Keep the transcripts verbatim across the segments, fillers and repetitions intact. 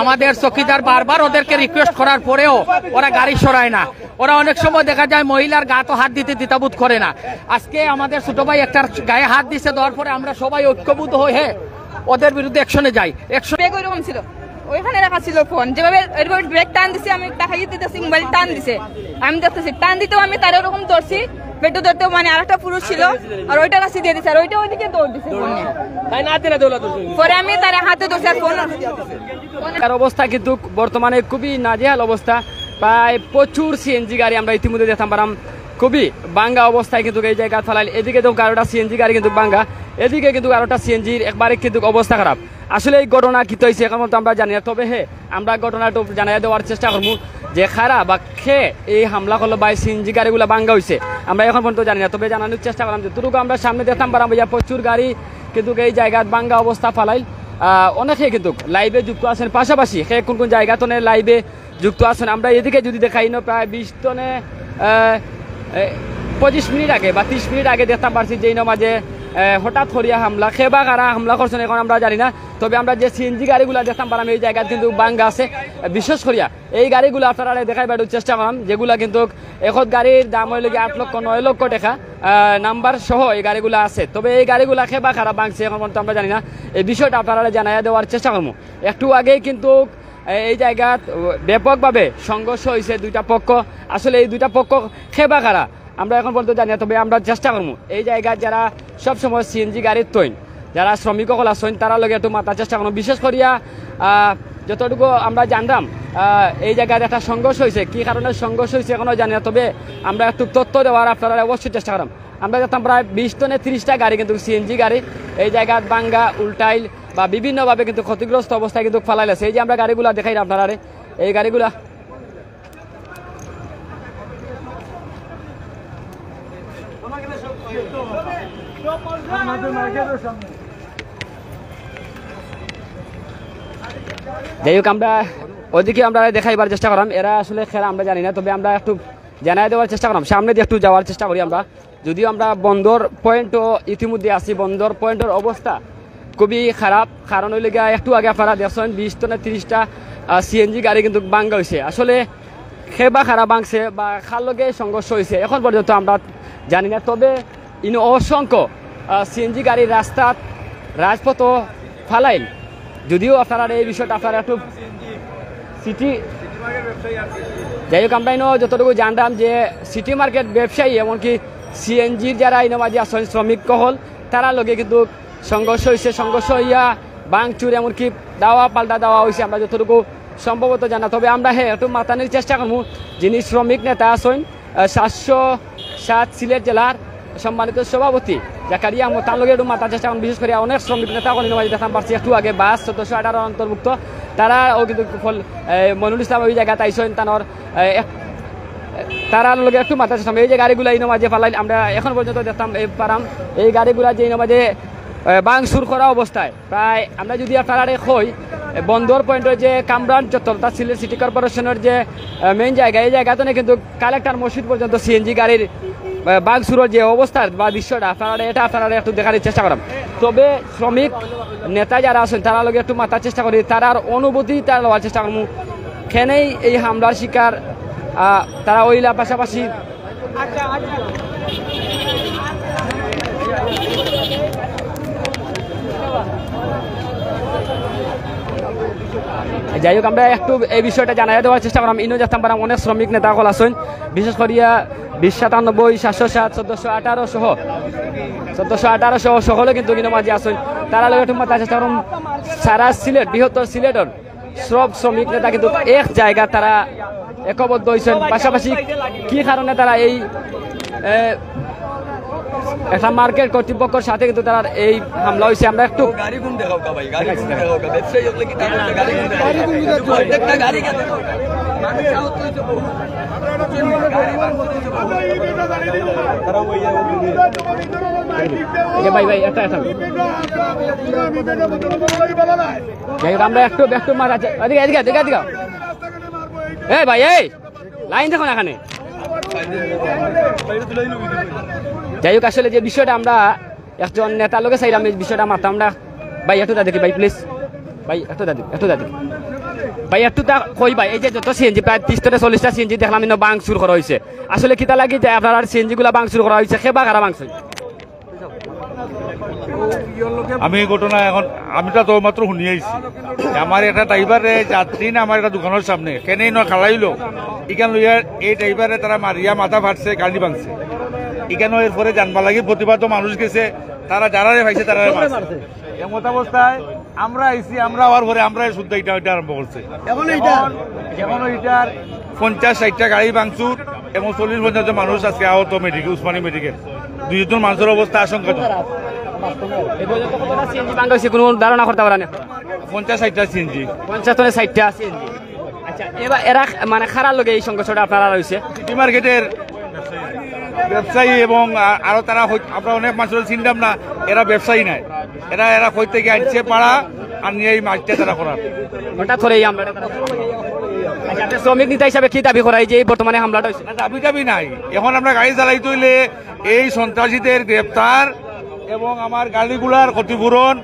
আমাদের চকিদার বারবার ওদেরকে রিকোয়েস্ট করার পরেও ওরা গাড়ি সরায় না। ওরা অনেক সময় দেখা যায় মহিলার গাতো হাত দিতে দ্বিধাবোধ করে না। আজকে আমাদের ছোট ভাই একটার গায়ে হাত দিছে, দেওয়ার পরে আমরা সবাই ঐক্যবদ্ধ হয়ে ওদের বিরুদ্ধে অ্যাকশনে যাই। অ্যাকশন ব্যাগ ওইরকম ছিল, ওইখানে রাখা ছিল ফোন, যেভাবে এরকম ব্রেক টান দিছে, আমি তাকাই দিতেছি, মোবাইল টান দিছে, আমি দেখতেছি, টান দিতেও আমি তার ওরকম ধরছি, বেটু ধরতেও মানে আরেকটা পুরুষ ছিল, আর ওইটা কাছে দিয়ে দিছে, আর ওইটা ওইদিকে দৌড় দিছে ফোন নিয়ে। পরে আমি তার হাতে ধরছি আর ফোন। তার অবস্থা কিন্তু বর্তমানে খুবই নাজেহাল অবস্থা। প্রায় প্রচুর সিএনজি গাড়ি আমরা ইতিমধ্যে দেখতাম পারাম খুবই ভাঙ্গা অবস্থায় কিন্তু এই জায়গাত ফালাইল। এদিকে তো গারোটা সিএনজি গাড়ি কিন্তু ভাঙ্গা, এদিকে কিন্তু গারোটা সিএনজির একবারে কিন্তু অবস্থা খারাপ। আসলে এই ঘটনা কিতা অইছে এখন পর্যন্ত আমরা জানি না। তবে হে, আমরা ঘটনাটা জানাই দেওয়ার চেষ্টা করমু যে কারা বা কে এই হামলা করলো বা সিএনজি গাড়িগুলা ভাঙ্গা অইছে, আমরা এখন পর্যন্ত জানি না। তবে জানানোর চেষ্টা করলাম, যতটুকু আমরা সামনে দেখতাম পারাম ভাইয়া প্রচুর গাড়ি কিন্তু এই জায়গাত ভাঙ্গা অবস্থা ফালাইল। আহ, অনেকে কিন্তু লাইভে যুক্ত আছেন, পাশাপাশি কে কোন কোন জায়গা তনে লাইভে যুক্ত আছেন। আমরা এদিকে যদি দেখাই, ইনো প্রায় বিশ তনে, আহ, এ, পঁচিশ মিনিট আগে বা ত্রিশ মিনিট আগে দেখতাম পারছি যে ইনো মাঝে, আহ, হঠাৎ করিয়া হামলা, কে বা কারা হামলা করছেন এখন আমরা জানি না। তবে আমরা যে সিএনজি গাড়িগুলা দেখতাম পারাম এই জায়গাত কিন্তু ভাঙ্গা আছে। বিশেষ করিয়া এই গাড়িগুলা আপনারারে দেখাইবার চেষ্টা করলাম, যেগুলা কিন্তু এখন গাড়ির দাম হইল কি আট লক্ষ নয় লক্ষ টাকা, আহ, নাম্বার সহ এই গাড়িগুলা আছে। তবে এই গাড়িগুলা কে বা কারা ভাঙছে এখন পর্যন্ত আমরা জানি না। এই বিষয়টা আপনারারে জানাইয়া দেওয়ার চেষ্টা করমু। একটু আগেই কিন্তু এই জায়গাত ব্যাপকভাবে সংঘর্ষ হইছে দুইটা পক্ষ। আসলে এই দুইটা পক্ষ কে বা কারা আমরা এখন পর্যন্ত জানি না। তবে আমরা চেষ্টা করমু এই জায়গাত যারা সবসময় সিএনজি গাড়ির তৈন, যারা শ্রমিক সকল আছেন, তারা লগে একটু মাতার চেষ্টা করমু। বিশেষ করিয়া, আহ, যতটুকু আমরা জানলাম, আহ, এই জায়গাত একটা সংঘর্ষ হইছে। কি কারণে সংঘর্ষ হইছে এখনো জানি না। তবে আমরা একটু তথ্য দেওয়ার আপনারারে অবশ্যই চেষ্টা করমু। আমরা দেখতাম প্রায় বিশ তনে ত্রিশটা গাড়ি কিন্তু সিএনজি গাড়ি এই জায়গাত ভাঙ্গা, উল্টাইল বা বিভিন্নভাবে কিন্তু ক্ষতিগ্রস্ত অবস্থায় কিন্তু ফালাইল আছে। এই যে আমরা গাড়িগুলা দেখাই আপনারারে, এই গাড়িগুলা যাই হোক, আমরা ওদিকে আমরা দেখাইবার চেষ্টা করলাম, এরা আসলে কারা আমরা জানি না। তবে আমরা একটু জানাই দেওয়ার চেষ্টা করলাম, সামনে দিয়ে একটু যাওয়ার চেষ্টা করি আমরা। যদিও আমরা বন্দর পয়েন্টও ইতিমধ্যে আছি, বন্দর পয়েন্টের অবস্থা খুবই খারাপ। কারণ হইলে গিয়া একটু আগে আপনারা দেখছেন বিশ তনে ত্রিশটা সিএনজি গাড়ি কিন্তু ভাঙ্গা হইছে। আসলে কে বা কারা ভাঙছে বা কার লগে সংঘর্ষ হইছে এখন পর্যন্ত আমরা জানি না। তবে ইনো অসংখ্য সিএনজি গাড়ি রাস্তাত, রাজপথ ফালাইল। যদিও আপনারা এই বিষয়টা আপনারা একটু সিটি, যাই হোক, আমরা ইনো যতটুকু জানলাম যে সিটি মার্কেট ব্যবসায়ী, এমনকি সিএনজির যারা ইনো মাঝে আছেন শ্রমিক সকল, তারা লগে কিন্তু সংঘর্ষ হইছে। সংঘর্ষ হইয়া ভাঙচুর, এমনকি দাওয়া পাল্টা দাওয়া হইছে, আমরা যতটুকু সম্ভবত জানা। তবে আমরা হে একটু মাতানির চেষ্টা করমু, যিনি শ্রমিক নেতা আছেন, আহ, সাতশো সাত সিলেট জেলার সম্মানিত সভাপতি জাকারিয়া আহমদ, তার লগে একটু মাতার চেষ্টা করমু। বিশেষ করে অনেক শ্রমিক নেতা সকল ইনো মাঝে দেখতাম পারছি একটু আগে বাস চোদ্দশো আঠারো অন্তর্ভুক্ত, তারা ও কিন্তু ফল, এ, মইনুল ইসলাম ওই জায়গাত আইছেন, তানোর, এ, এক, তারার লগে একটু মাতার চেষ্টা করমু। এই যে গাড়িগুলা ইনো মাঝে ফালাইল, আমরা এখন পর্যন্ত দেখতাম এই পারাম, এই গাড়িগুলা যে ইনো মাঝে, এ, ভাঙচুর করা অবস্থায় প্রায় আমরা যদি আপনারারে কই, এ, বন্দর পয়েন্টের যে কামরান চত্বর, অর্থাৎ সিলেট সিটি কর্পোরেশনের যে, এ, মেইন জায়গা, এই জায়গা তনে কিন্তু কালেক্টর মসজিদ পর্যন্ত সিএনজি গাড়ির, এ, ভাঙচুরের যে অবস্থা বা দৃশ্যটা আপনারা এটা আপনারা একটু দেখার চেষ্টা করেন। তবে শ্রমিক নেতা যারা আছেন তারা লগে একটু মাতার চেষ্টা করি, তারার অনুভূতি তারা লওয়ার চেষ্টা করমু। কেনেই এই হামলার শিকার, আহ, তারা হইলা, পাশাপাশি যাই হোক, আমরা একটু এই বিষয়টা জানাই দেওয়ার চেষ্টা করলাম। ইনো দেখতাম পারাম অনেক শ্রমিক নেতা সকল আছেন, বিশেষ করিয়া বিশ সাতানব্বই, সাতশো সাত, চোদ্দশো আঠারো সহ, চোদ্দশো আঠারো সহ সকলে কিন্তু ইনো মাঝে আছেন। তারা লগে একটু মাতার চেষ্টা করলাম। সারা সিলেট, বৃহত্তর সিলেটর সব শ্রমিক নেতা কিন্তু এক জায়গা তারা একবদ্ধ হইছেন। পাশাপাশি কি কারণে তারা এই, এ, একটা মার্কেট কর্তৃপক্ষের সাথে কিন্তু তারা এই হামলা হইছে। আমরা একটু গাড়ি কোন দেখাও কা ভাই, গাড়ি কোন দেখাও কা, ব্যবসায়ী হকলে কি তার গাড়ি কোন দেখাও কা? প্রত্যেকটা গাড়ি কেন? মানুষ আহত হইছে বহু। গাড়ি বার করে দিছে বহু। এই যে ভাই, ভাই, একটা, একটা। যাই হোক, আমরা একটু, একটু মারা যা-, এদিকে, এদিকে, এদিকে, এদিকে। এই ভাই, এই, লাইন দেখো না এখানে। যাই হোক, আসলে যে বিষয়টা আমরা একজন নেতার লগে চাইলাম, এই বিষয়টা মারতাম না। ভাই, একটু তা দেখি ভাই, প্লিজ। ভাই, একটু দাদি, একটু দাদি। ভাই, একটু তা কই ভাই, এই যে যত সিএনজি, প্রায় ত্রিশ থেকে চল্লিশটা সিএনজি দেখলাম ইনো ভাঙচুর করা হইছে। আসলে কিতা লাগি যে আপনার সিএনজি গুলা ভাঙচুর করা হইছে, কে বা কারা ভাঙছে? আমি এই ঘটনা এখন, আমি তো মাত্র শুনি আইছি। আমার একটা ড্রাইভারে যাত্রী না, আমার একটা দোকানের সামনে কেনেই না খালাইলো, ইখান লইয়া এই ড্রাইভারে তারা মারিয়া মাথা ফাটছে, গাড়ি ভাঙছে। ইখানো এরপরে জানবা লাগি প্রতিবাদ মানুষ গেছে, তারা যারারে পাইছে তারারে মারছে। এমত অবস্থায় আমরা আইছি, আমরা আওয়ার পরে আমরা শুদ্ধ এটা, এটা আরম্ভ করছে। এখন এইটা? এখন এটার পঞ্চাশ ষাটটা গাড়ি ভাঙচুর এবং চল্লিশ পঞ্চাশ জন মানুষ আজকে আহত মেডিকেল, উসমানী মেডিকেল। দুইজন মানুষের অবস্থা আশঙ্কাজনক। এই পর্যন্ত কতটা সিএনজি ভাঙা হয়েছে কোনো ধারণা করতে পারেন? পঞ্চাশ ষাটটা সিএনজি। পঞ্চাশ টনে ষাটটা সিএনজি। আচ্ছা, এবার এরা মানে কারার লগে এই সংঘর্ষটা আপনারা রয়েছে? সিটি মার্কেটের ব্যবসায়ী এবং আ-, আরো তারা হই-, আমরা অনেক মানুষের চিনলাম না, এরা ব্যবসায়ী নাই, এরা, এরা কই থেকে আনছে পাড়া আর নিয়ে এই মাছটা তারা করার। হঠাৎ করে এই হামলাটা তারা, আচ্ছা, আপনি শ্রমিক নেতা হিসাবে কি দাবি করা এই যে এই বর্তমানে হামলাটা হয়েছে? না, দাবি দাবি নাই। এখন আমরা গাড়ি চালাইতে হইলে এই সন্ত্রাসীদের গ্রেপ্তার এবং আমার গাড়িগুলার ক্ষতিপূরণ,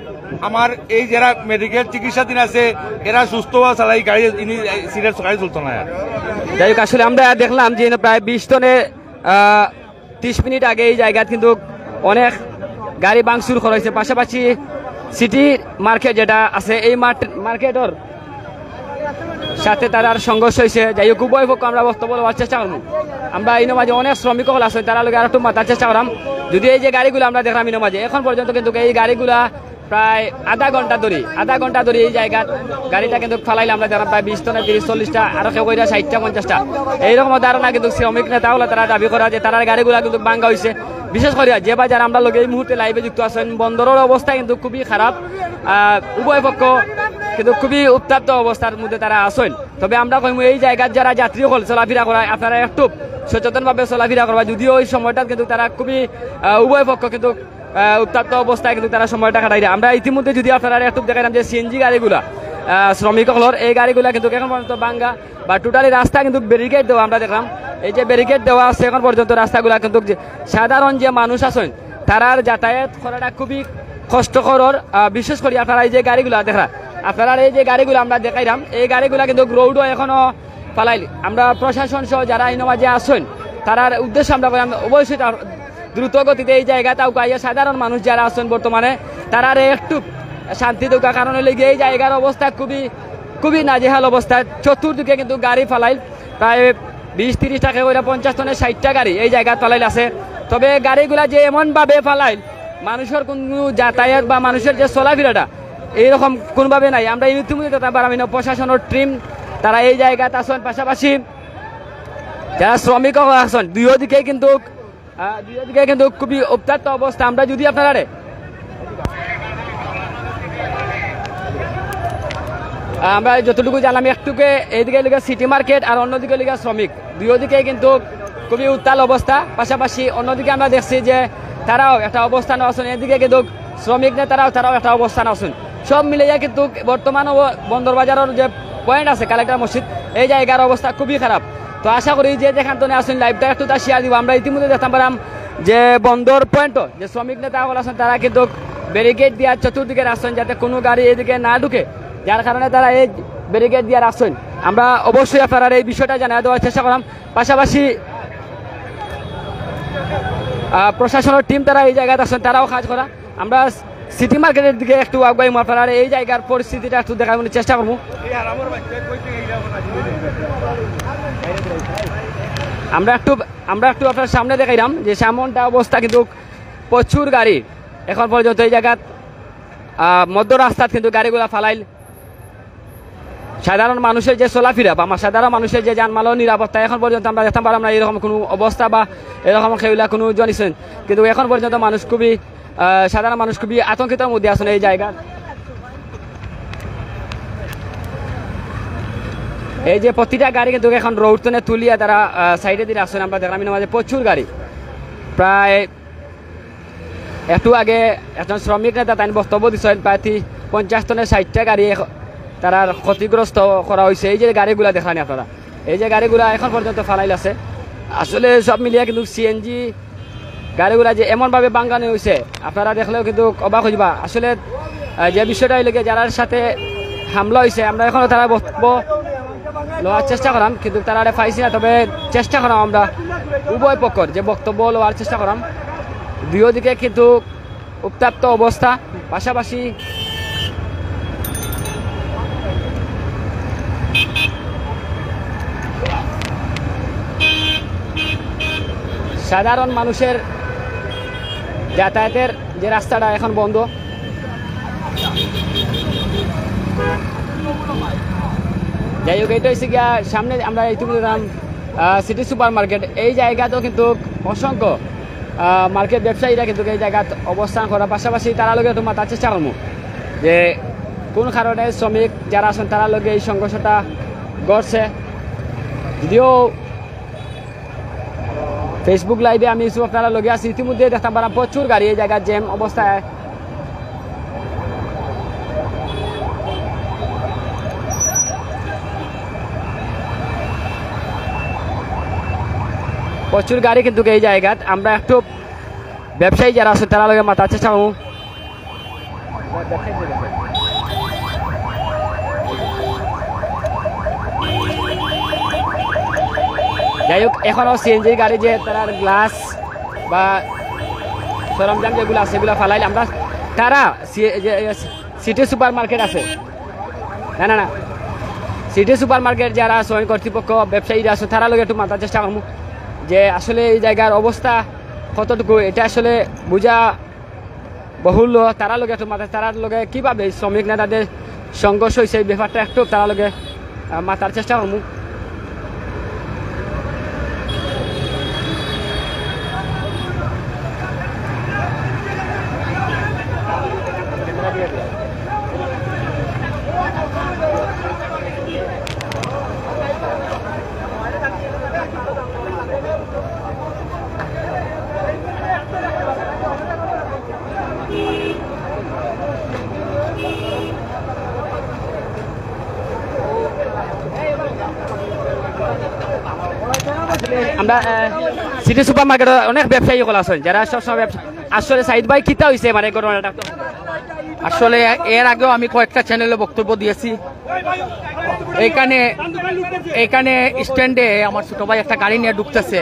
আমার এই যারা মেডিকেল চিকিৎসাধীন আছে, এরা সুস্থ হওয়া ছাড়া এই গাড়ি ইনি, এই সিলেট গাড়ি চলতো না আর। যাই হোক, আসলে আমরা দেখলাম যে এখানে প্রায় বিশ টনে, আহ, ত্রিশ মিনিট আগে এই জায়গাত কিন্তু অনেক গাড়ি ভাঙচুর করা হয়েছে। পাশাপাশি সিটি মার্কেট যেটা আছে, এই মার্কেট, মার্কেটর সাথে তারার সংঘর্ষ হয়েছে। যাই হোক, উভয় পক্ষ আমরা বক্তব্য লওয়ার চেষ্টা করবো। আমরা এই মাঝে অনেক শ্রমিক হল আছে, তারা লগে আর একটু মাতার চেষ্টা করাম। যদি এই যে গাড়িগুলা আমরা দেখলাম এই মাঝে, এখন পর্যন্ত কিন্তু এই গাড়িগুলা প্রায় আধা ঘন্টা ধরি, আধা ঘন্টা ধরি এই জায়গাত গাড়িটা কিন্তু ফালাইলে আমরা দেখলাম প্রায় বিশ টনে তিরিশ চল্লিশটা, আরো কেউ কইরা ষাটটা পঞ্চাশটা, এইরকম ধারণা কিন্তু শ্রমিক নেতা হলে তারা দাবি করা যে তারার গাড়িগুলা কিন্তু ভাঙ্গা হয়েছে। বিশেষ করে যে বাজার আমরা লগে এই মুহূর্তে লাইভে যুক্ত আছেন, বন্দরের অবস্থা কিন্তু খুবই খারাপ। আহ, উভয় পক্ষ কিন্তু খুবই উত্তপ্ত অবস্থার মধ্যে তারা আছেন। তবে আমরা কইমু এই জায়গার যারা যাত্রী হল চলাফেরা করায় আপনারা একটু সচেতনভাবে চলাফেরা করবা, যদিও ওই সময়টা কিন্তু তারা খুবই, আহ, উভয় পক্ষ কিন্তু, আহ, উত্তপ্ত অবস্থায় কিন্তু তারা সময়টা কাটাইরা। আমরা ইতিমধ্যে যদি আপনারা একটু দেখাইলাম যে সিএনজি গাড়িগুলা, আহ, শ্রমিক হলর এই গাড়িগুলা কিন্তু এখন পর্যন্ত ভাঙ্গা বা টোটালি রাস্তা কিন্তু ব্যারিকেড দেওয়া আমরা দেখলাম। এই যে ব্যারিকেড দেওয়া আছে এখন পর্যন্ত রাস্তাগুলা কিন্তু যে সাধারণ যে মানুষ আছেন তারার যাতায়াত করাটা খুবই কষ্টকর। আহ, বিশেষ করে আপনারা এই যে গাড়িগুলা দেখরা, আপনারা এই যে গাড়িগুলা আমরা দেখাইলাম, এই গাড়িগুলা কিন্তু রোডও এখনো ফালাইল। আমরা প্রশাসন সহ যারা এই মাঝে আছেন তারার উদ্দেশ্যে আমরা কইলাম অবশ্যই তার দ্রুত গতিতে এই জায়গাত আউকা আইয়া সাধারণ মানুষ যারা আছেন বর্তমানে তারারে একটু শান্তি দেউকা, কারণ হইলে গিয়ে এই জায়গার অবস্থা খুবই, খুবই নাজেহাল অবস্থা। চতুর্দিকে কিন্তু গাড়ি ফালাইল, প্রায় বিশ তিরিশটা করে পঞ্চাশ টনের ষাটটা গাড়ি এই জায়গাত ফালাইল আছে। তবে গাড়িগুলা যে এমনভাবে ফালাইল, মানুষের কোনো যাতায়াত বা মানুষের যে চলাফেরাটা এইরকম কোনোভাবে নাই। আমরা ইতিমধ্যে দেখতাম পারলাম প্রশাসনের টিম তারা এই জায়গাত আছেন, পাশাপাশি যারা শ্রমিক আছেন দুইও দিকে কিন্তু, আহ, দুইও দিকে কিন্তু খুবই উত্তপ্ত অবস্থা। আমরা যদি আপনারা আমরা যতটুকু জানলাম একটুকে এইদিকে লিগা সিটি মার্কেট আর অন্যদিকে লিগা শ্রমিক, দুইও দিকে কিন্তু খুবই উত্তাল অবস্থা। পাশাপাশি অন্যদিকে আমরা দেখছি যে তারাও একটা অবস্থান আছেন, এদিকে কিন্তু শ্রমিক নেতারাও তারাও একটা অবস্থান আছেন। সব মিলাইয়া কিন্তু বর্তমান অব-, বন্দর বাজারের যে পয়েন্ট আছে কালেক্টর মসজিদ, এই জায়গার অবস্থা খুবই খারাপ। তো আশা করি যে যেখান থেকে আছেন লাইভটা একটু তা শেয়ার দিব। আমরা ইতিমধ্যে দেখতাম পারাম যে বন্দর পয়েন্ট যে শ্রমিক নেতা সকল আছেন তারা কিন্তু ব্যারিকেড দিয়া চতুর্দিকে রাখছেন যাতে কোনো গাড়ি এদিকে না ঢুকে, যার কারণে তারা এই ব্যারিকেড দিয়া রাখছেন। আমরা অবশ্যই আপনারা এই বিষয়টা জানাই দেওয়ার চেষ্টা করলাম। পাশাপাশি, আহ, প্রশাসনের টিম তারা এই জায়গাত আছেন, তারাও কাজ করা। আমরা সিটি মার্কেটের দিকে একটু আগুয়াই, আপনারা এই জায়গার পরিস্থিতিটা একটু দেখার চেষ্টা করবো। আমরা একটু, আমরা একটু আপনার সামনে দেখাইলাম যে সামনটা অবস্থা কিন্তু প্রচুর গাড়ি এখন পর্যন্ত এই জায়গাত, আহ, মধ্য রাস্তাত কিন্তু গাড়িগুলা ফালাইল। সাধারণ মানুষের যে চলাফেরা বা মা-, সাধারণ মানুষের যে জানমালর নিরাপত্তা এখন পর্যন্ত আমরা দেখতাম পারলাম না এরকম কোনো অবস্থা বা এরকম কেউলা কোনো জনিছেন, কিন্তু এখন পর্যন্ত মানুষ খুবই, আহ, সাধারণ মানুষ খুবই আতঙ্কিতর মধ্যে আছেন এই জায়গা। এই যে প্রতিটা গাড়ি কিন্তু এখন রোড থেকে তুলিয়া তারা, আহ, সাইডে দিয়ে রাখছেন। আমরা দেখলাম এর মাঝে প্রচুর গাড়ি, প্রায় একটু আগে একজন শ্রমিক নেতা তাই বক্তব্য দিচ্ছেন, প্রায় তি-, পঞ্চাশ টনের ষাটটা গাড়ি এখ-, তারার ক্ষতিগ্রস্ত করা হয়েছে। এই যে গাড়িগুলা দেখলেন আপনারা, এই যে গাড়িগুলা এখন পর্যন্ত ফালাইল আছে। আসলে সব মিলিয়ে কিন্তু সিএনজি গাড়িগুলা যে এমনভাবে বাঙ্গানি হয়েছে, আপনারা দেখলেও কিন্তু অবাক হইবা। আসলে, আহ, যে বিষয়টা হইলে গিয়ে যারার সাথে হামলা অইছে, আমরা এখনো তারার বক্তব্য লওয়ার চেষ্টা করাম, কিন্তু তারারে পাইছি না। তবে চেষ্টা করাম আমরা উভয় পক্ষর যে বক্তব্য লওয়ার চেষ্টা করাম। দুইও দিকে কিন্তু উত্তপ্ত অবস্থা, পাশাপাশি সাধারণ মানুষের যাতায়াতের যে রাস্তাটা এখন বন্ধ। যাই হোক, এটা হচ্ছে গিয়া সামনে আমরা ইতিমধ্যে দেখলাম, আহ, সিটি সুপার মার্কেট। এই জায়গাতেও কিন্তু অসংখ্য, আহ, মার্কেট ব্যবসায়ীরা কিন্তু এই জায়গাত অবস্থান করার পাশাপাশি তারার লগে একটু মাতার চেষ্টা করবো যে কোন কারণে শ্রমিক যারা আছেন তারার লগে এই সংঘর্ষটা ঘটছে। যদিও Facebook লাইভে আমি ইউসুফ আপনারার লগে আছি। ইতিমধ্যে দেখতাম পারা প্রচুর গাড়ি এই জায়গার জ্যাম অবস্থায়। প্রচুর গাড়ি কিন্তু এই জায়গাত। আমরা একটু ব্যবসায়ী যারা আছে তারার লগে মাতার চেষ্টা করবো। যাই হোক, এখনো সিএনজির গাড়ি যে তারার গ্লাস বা সরঞ্জাম যেগুলো আছে, এগুলো ফালাইলে আমরা তারা সি-, যে, যে সিটি সুপার মার্কেট আছে, না, না, না, সিটি সুপার মার্কেট যারা আছে, ওই কর্তৃপক্ষ, ব্যবসায়ীরা আছে, তারার লগে একটু মাতার চেষ্টা করবো যে আসলে এই জায়গার অবস্থা কতটুকু, এটা আসলে বোঝা বহুল। তারার লগে একটু মাতার, তারার লগে কিভাবে এই শ্রমিক নেতাদের সংঘর্ষ হয়েছে, এই ব্যাপারটা একটু তারার লগে, আহ, মাতার চেষ্টা করবো। আমরা, আহ, সিটি সুপার মার্কেটে অনেক ব্যবসায়ী অকল আছেন, যারা সবসময় ব্যবসা। আসলে সাইদ ভাই, কিতা হইছে মানে ঘটনাটা? আসলে এর আগেও আমি কয়েকটা চ্যানেলে বক্তব্য দিয়েছি। এখানে, এখানে স্ট্যান্ডে আমার ছোট ভাই একটা গাড়ি নিয়ে ঢুকতেছে,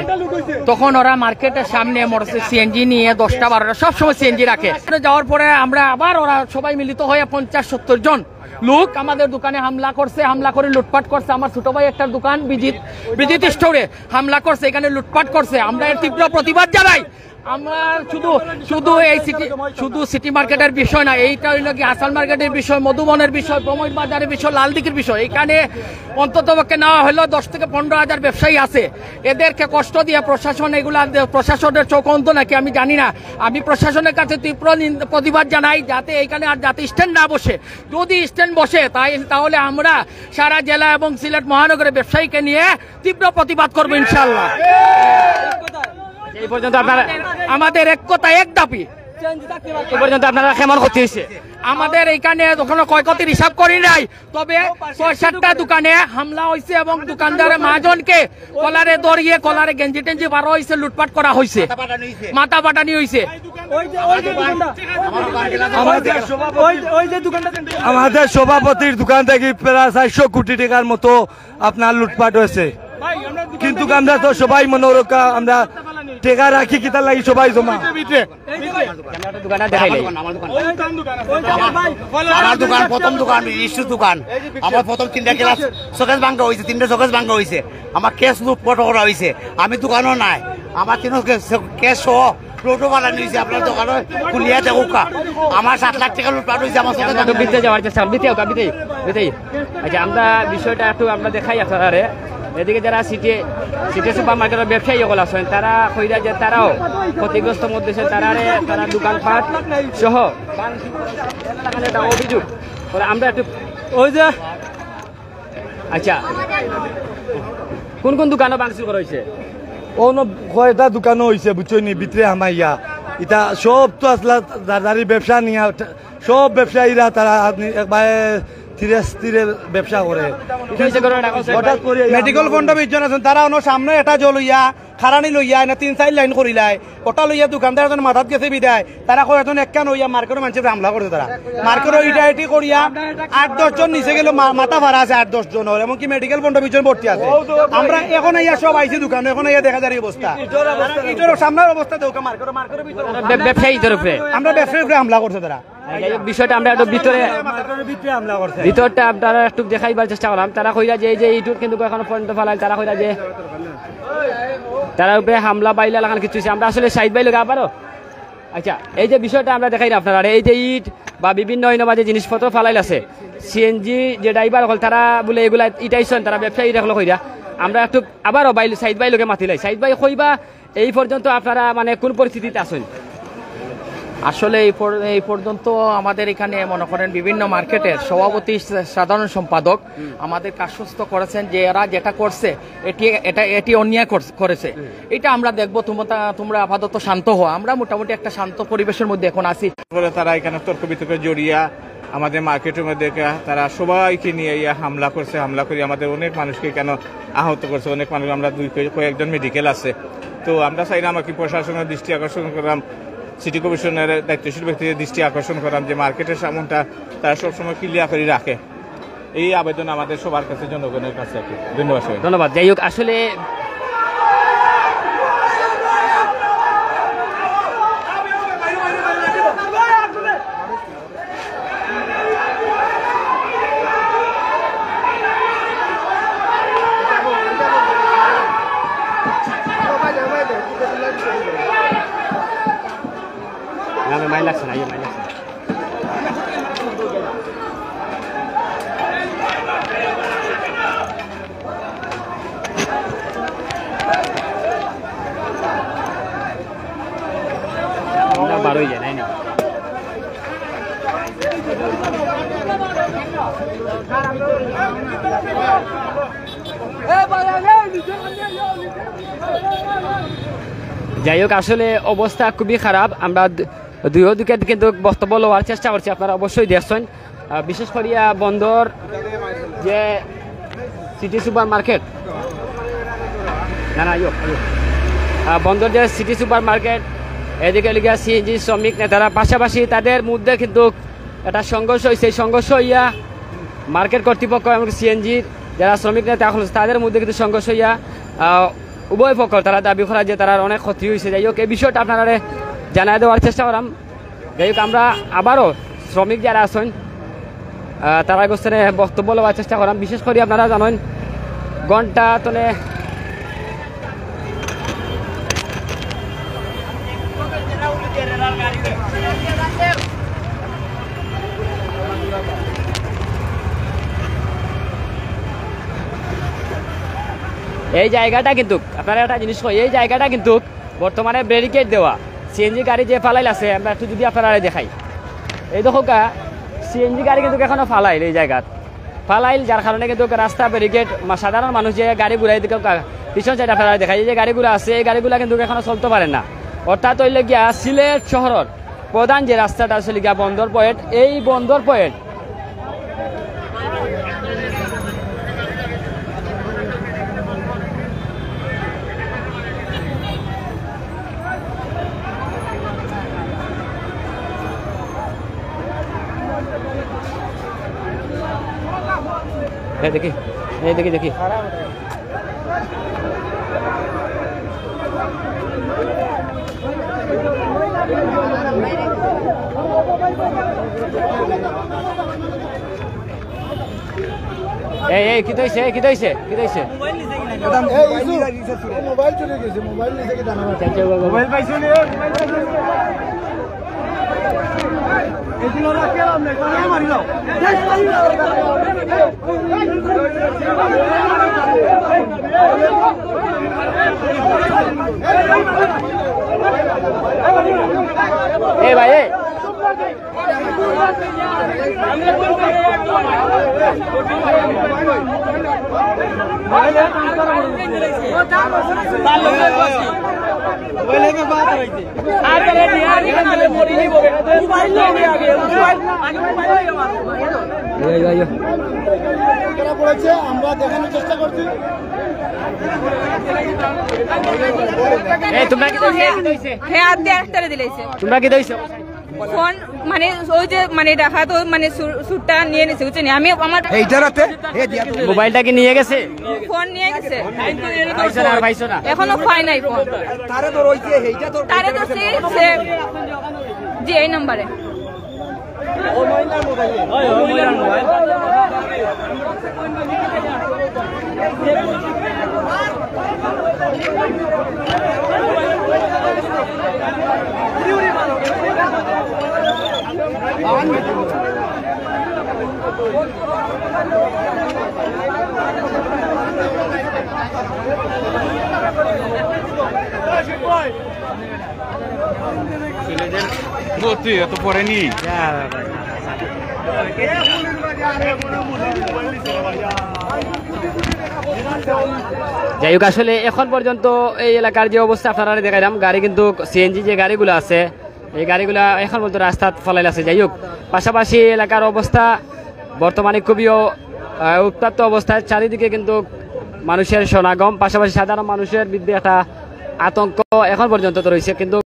তখন ওরা মার্কেটের সামনে মোটর সিএনজি নিয়ে দশটা বারোটা, সবসময় সিএনজি রাখে। যাওয়ার পরে আমরা আবার, ওরা সবাই মিলিত হয়ে পঞ্চাশ সত্তর জন লোক আমাদের দোকানে হামলা করছে, হামলা করে লুটপাট করছে। আমার ছোট ভাই একটা দোকান বিজিত, বিজিত স্টোরে হামলা করছে, এখানে লুটপাট করছে। আমরা এর তীব্র প্রতিবাদ জানাই। আমরা শুধু, শুধু এই সিটি, শুধু সিটি মার্কেটের বিষয় না, এইটা হইল কি আসান মার্কেটের বিষয়, মধুবনের বিষয়, প্রমোদ বাজারের বিষয়, লালদিঘির বিষয়। এখানে অন্তত পক্ষে নেওয়া হলো দশ থেকে পনেরো হাজার ব্যবসায়ী আছে, এদেরকে কষ্ট দিয়ে প্রশাসন এগুলা দে-, প্রশাসনের চোখ অন্ধ নাকি আমি জানি না। আমি প্রশাসনের কাছে তীব্র নিন্দ-, প্রতিবাদ জানাই, যাতে এইখানে আর যাতে স্ট্যান্ড না বসে। যদি স্ট্যান্ড বসে, তাই, তাহলে আমরা সারা জেলা এবং সিলেট মহানগরের ব্যবসায়ীকে নিয়ে তীব্র প্রতিবাদ করবো ইনশাআল্লাহ। এই পর্যন্ত আপনারা, আমাদের এক কথা, এক দাবি। এই পর্যন্ত আপনারা কেমন ক্ষতি হয়েছে? আমাদের এইখানে এখনো ক্ষয়ক্ষতির হিসাব করি নাই, তবে ছয় সাতটা দোকানে হামলা হয়েছে এবং দোকানদারের মহাজনকে কলারে ধরিয়ে, কলারে গেঞ্জি টেঞ্জি বারো হয়েছে, লুটপাট করা হয়েছে, মাথা ফাটানি হয়েছে। ওই যে, ওই যে দোকানটা, ওই যে, ওই যে দোকানটা। আমাদের সভাপতির দোকান থেকে প্রায় চারশো কোটি টাকার মতো আপনার লুটপাট হয়েছে, কিন্তু আমরা তো সবাই মনে রক্ষা, আমরা টেকা রাখি কিতার লাগি সবাই জমা। আমরা একটা দোকানে দেখাইলে। আমার দোকান প্রথম দোকান, রেজিস্টার দোকান। আমার প্রথম তিনটা গ্লাস, শোকেস ভাঙ্গা হয়েছে, তিনটা শোকেস ভাঙ্গা হয়েছে। আমার ক্যাশ লুটপাট করা হয়েছে, আমি দোকানও নাই। আমার তিন ক্যাশ, ক্যাশ সহ লোডও ফালানি হয়েছে। আপনার দোকানে খুলিয়া দেখুকা, আমার সাত লাখ টাকা লুটপাট হয়েছে আমার চোখে। আমরা তো ভিতরে যাওয়ার চেষ্টা, ভিতরে হোক, ভিতরে, ভিতরে। আচ্ছা, আমরা বিষয়টা একটু আমরা দেখাই আপনারারে। এদিকে যারা সিটি, সিটি সুপার মার্কেটের ব্যবসায়ী সকল আছেন, তারা কইরা যে তারাও ক্ষতিগ্রস্ত মধ্যে আছে, তারারে, তারা দোকানপাট সহ একটা অভিযোগ। আমরা একটু, ওই যে, আচ্ছা, কোন কোন দোকানও ভাঙচুর করা হয়েছে? অন্য কয়টা দোকানও হয়েছে, বুঝছো নি, ভিতরে হামাইয়া। এটা সব তো আসলে যার যারই ব্যবসা নিয়ে, সব ব্যবসায়ীরা তারা আপনি একবারে ধীরে স্থিরে ব্যবসা করে। হঠাৎ করে মেডিকেল ফন্ড বিশ জন আছইন, তারা অনো সামনে এটা জল অইয়া, খারানি লইয়া, এনে তিন চাইর লাইন করিলায়, ওটা লইয়া দোকানদার এজন মাথাত গেছে বিদায়, তারা কয় এজন একখান অইয়া মার্কেটর মানষে হামলা করছে তারা। মার্কেটর ইটা ইটি করিয়া আট দশ জন নিচে গেল, মা-, মাথা ফাড়া আছে আট দশ জনর, এমনকি মেডিকেল ফন্ড বিশ জন ভর্তি আছে। আমরা এখন আইয়া সব আইছি দোকানো, এখন আইয়া দেখা যার এই অবস্থা। ইটার সামনের অবস্থা দেখো, মার্কেটর, মার্কেটর ভিতরে ব্যব-, ব্যবসায়ীদের উপরে। আমরা ব্যবসায়ীর উপরে হামলা করছে তারা। আর যাই হোক, বিষয়টা আমরা একটু ভিতরে, মার্কেটর ভিতরে হামলা করছে। ভিতরটা আপনারা একটু দেখাইবার চেষ্টা করলাম। তারা কইরা যে এই যে ইটুর কিন্তু এখনো পর্যন্ত ফালাইল, তারা কইরা যে তারা উপরে হামলা বাইলা লাখান কিছু হইছে। আমরা আসলে শাহিদ ভাই লগে আবারও, আচ্ছা, এই যে বিষয়টা আমরা দেখাই না আপনারা, এই যে ইট বা বিভিন্ন অন্য মাঝে জিনিসপত্র ফালাইল আছে, সিএনজি যে ড্রাইভার অকল তারা বলে এগুলা ইটাইছইন, তারা ব্যবসায়ী অকল কইরা। আমরা একটু আবারও ভাই, শাহিদ ভাই লগে মাতিলাই। শাহিদ ভাই, কইবা এই পর্যন্ত আপনারা মানে কোন পরিস্থিতিতে আছইন? আসলে এই পর-, এই পর্যন্ত আমাদের এখানে মনে করেন বিভিন্ন মার্কেটের সভাপতি, সা-, সাধারণ সম্পাদক আমাদেরকে আশ্বস্ত করেছেন যে এরা যেটা করছে এটি, এটা, এটি অন্যায় কর-, করেছে। এটা আমরা দেখব, তোমরা, তোমরা আপাতত শান্ত হও। আমরা মোটামুটি একটা শান্ত পরিবেশের মধ্যে এখন আছি। পরে তারা এখানে তর্ক বিতর্কে জড়িয়া আমাদের মার্কেটের মধ্যে কা-, তারা সবাইকে নিয়ে ইয়া হামলা করছে। হামলা করে আমাদের অনেক মানুষকে কেন আহত করছে, অনেক মানুষ, আমরা দুই কে-, কয়েকজন মেডিকেল আছে। তো আমরা চাইলাম আর কি প্রশাসনের দৃষ্টি আকর্ষণ করলাম, সিটি কমিশনারের দায়িত্বশীল ব্যক্তিদের দৃষ্টি আকর্ষণ করলাম যে মার্কেটের সামনটা তারা সবসময় ক্লিয়ার করে রাখে। এই আবেদন আমাদের সবার কাছে, জনগণের কাছে আর কি। ধন্যবাদ সবাই। ধন্যবাদ। যাই হোক, আসলে না, না, মাইর লাগছে না, ইয়ে মাইর লাগছে না। আমরা বার হয়ে যাই, নাই না? যাই হোক, আসলে অবস্থা খুবই খারাপ। আমরা দু-, দুইও দিকে কিন্তু বক্তব্য লওয়ার চেষ্টা করছি, আপনারা অবশ্যই দেখছেন। আহ, বিশেষ করিয়া বন্দর যে সিটি সুপার মার্কেট, না, না, ইয়ো, ইয়ো। আহ, বন্দর যে সিটি সুপার মার্কেট, এদিকে লিগা সিএনজি শ্রমিক নেতারা, পাশাপাশি তাদের মধ্যে কিন্তু একটা সংঘর্ষ হইছে। এই সংঘর্ষ হইয়া মার্কেট কর্তৃপক্ষ এবং সিএনজির যারা শ্রমিক নেতা এখন তাদের মধ্যে কিন্তু সংঘর্ষ হইয়া, আহ, উভয় পক্ষ তারা দাবি করা যে তারার অনেক ক্ষতি হইছে। যাই হোক, এই বিষয়টা আপনারারে জানাই দেওয়ার চেষ্টা করাম। যাই হোক, আমরা আবারও শ্রমিক যারা আছেন, আহ, তারা গোস্থানে বক্তব্য লওয়ার চেষ্টা করাম। বিশেষ করে আপনারা জানেন, ঘন্টা তনে এই জায়গাটা কিন্তু, আপনারা একটা জিনিস কই, এই জায়গাটা কিন্তু বর্তমানে ব্যারিকেড দেওয়া। সিএনজি গাড়ি যে ফালাইল আছে, আমরা একটু যদি আপনারা দেখাই, এই দেখো কা, সিএনজি গাড়ি কিন্তু এখনো ফালাইল এই জায়গাত। ফালাইল, যার কারণে কিন্তু রাস্তা ব্যারিকেড, মা-, সাধারণ মানুষ যে গাড়ি ঘুরাই দিকে কা-, পিছন সাইড আপনারা দেখাই, এই যে গাড়িগুলো আছে, এই গাড়িগুলো কিন্তু এখনো চলতে পারে না। অর্থাৎ হইল গিয়া সিলেট শহরের প্রধান যে রাস্তাটা আছে গিয়া বন্দর পয়েন্ট, এই বন্দর পয়েন্ট এই দেখি, এই দেখি, দেখি। এই, এই, কিতা অইছে? এই, কিতা অইছে? কিতা অইছে? এই, ইসু, মোবাইল চুরি গেছে, মোবাইল নিছে কি জানা নাই। মোবাইল পাইছো নি? মোবাইল পাইছো নি? এ ভাই, এ। আইও, আইও, আইও। ধরা পড়েছে, আমরা দেখানোর চেষ্টা করছি। এই, তোমরা কি দিছো? হে আত দিয়া আরেকটারে দিলাইছে। তোমরা কি দিছো? ফোন, মানে, ওই যে, মানে, ডাকাত, ও, মানে, সু-, সুটটা নিয়ে নিছে, বুঝছো নি? আমি আমার এইটার হাতে, হে দিয়া দিল। মোবাইলটা কি নিয়ে গেছে? ফোন নিয়ে গেছে। পাইছো না, আর পাইছো না? এখনো পাই নাই ফোন। তারে ধরো, ওই যে, এইটা তোর তারে ধরছি, সে, জি, এই নাম্বারে। গতি এত পড়েনি। যাই হোক, আসলে এখন পর্যন্ত এই এলাকার যে অবস্থা আপনারা দেখাইলাম, গাড়ি কিন্তু সিএনজি যে গাড়িগুলো আছে, এই গাড়িগুলা এখন পর্যন্ত রাস্তাত ফালাইল আছে। যাই হোক, পাশাপাশি এলাকার অবস্থা বর্তমানে খুবই ও-, আহ, উত্তপ্ত অবস্থায়, চারিদিকে কিন্তু মানুষের সমাগম, পাশাপাশি সাধারণ মানুষের মধ্যে একটা আতঙ্ক এখন পর্যন্ত তো রয়েছে। কিন্তু